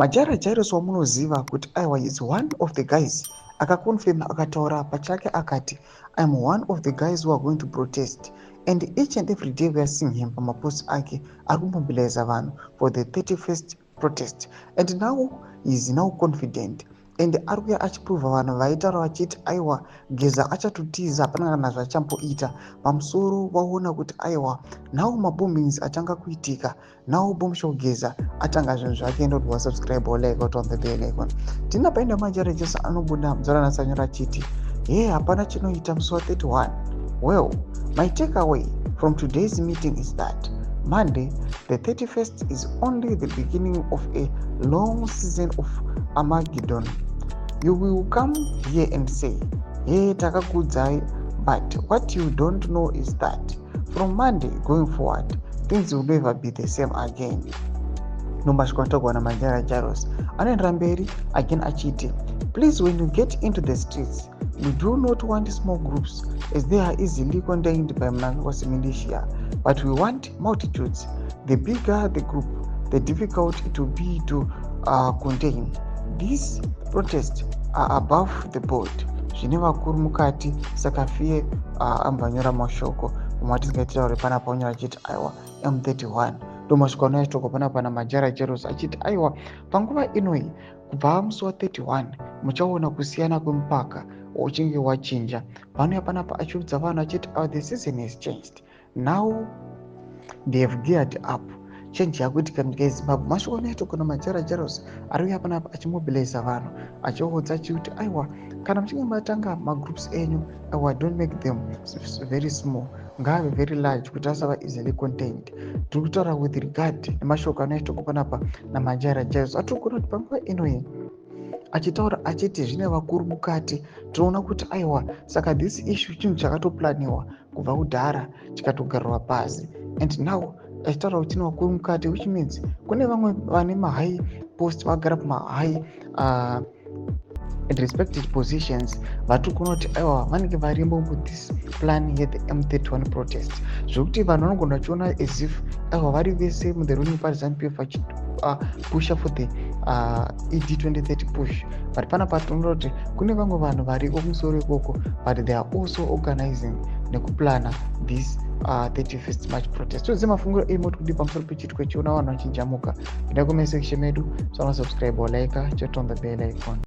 Majaira Jairos wamunoziva kuti aiwa, is one of the guys akaconfirma, akataura pachake akati, "I'm one of the guys who are going to protest," and each and every day we are seeing him pamapost ake ari kumobiliza vanhu for the 31st protest. And now he is now confident and ari kuya achiprova vanhu vaitaura vachiti aiwa, Geza achatotiza, hapana kana zvachamboita. Pamusoro vaona kuti aiwa, now mabombings atanga kuitika. Now Bombshell Geza atanga zvinhu zvake. Ndoti wasubscribe, like, on the bell icon. Tina paenda Majara Jesu anobuda mudzora nasanyora achiti he, hapana chinoita musi wa31. Well, my takeaway from today's meeting is that Monday the 31st is only the beginning of a long season of Armageddon. You will come here and say, "Hey, takakudzai," but what you don't know is that from Monday going forward, things will never be the same again. Nomasvika kutaurwa naMajara Jaros. Anoendera mberi again achiti, "Please, when you get into the streets, we do not want small groups, as they are easily contained by Mnangagwa's militia, but we want multitudes. The bigger the group, the difficult it will be to contain. These protests are above the board, zvine vakuru mukati, saka fiye ambanyora mashoko umwe atisingaititaure panapa. Unyora achiti aiwa, M31 ndo masviko anoyachitokwa panapa naMajara Jeros achiti aiwa, panguva inoi kubva musi wa31 muchaona kusiyana kwemupaka uchinge wachinja. Panouya panapa achiudza vanhu achiti, "Oh, the season has changed. Now they have geared up. Change yakuitika munyika yeZimbabwe." Mashoko anoitwa namajara Jaros ari uya panapa achimobiliza vanhu, achivaudza achikuti aiwa, kana muchinge matanga magroups enyu, aiwa, don't make them very small, ngaave very large kuti asava easily contained. Tiri kutaura with regard nemashoko anoitwa panapa namajara Jaros. Atiri kuona kuti panguva inoyi achitaura achiti zvine vakuru mukati, tinoona kuti aiwa, saka this issue chinhu chakatoplaniwa kubva kudhara, chikatogarirwa pasi. And now achitaura kuti chine vakuru mukati, which means kune vamwe vane mahigh post, vagara pamahigh and respected positions, vatiri kuona kuti aiwa, vanenge varimo muthis plan yethe M31 protest, zvekuti vanhu vanogona vachiona as if aiwa, vari vese muthe ruling party ZANU PF vachipusha for the ED 2030 push. But panapa tinoona kuti kune vamwe vanhu variko kumusoro ikoko, but they are also organizing nekuplana this 31st March protest. Toziva mafungiro emo tikudi pamusoro pechitiko chiona vanhu vachijamuka. Enda comment section medu, sanosubscribe, like, turn on the bell icon.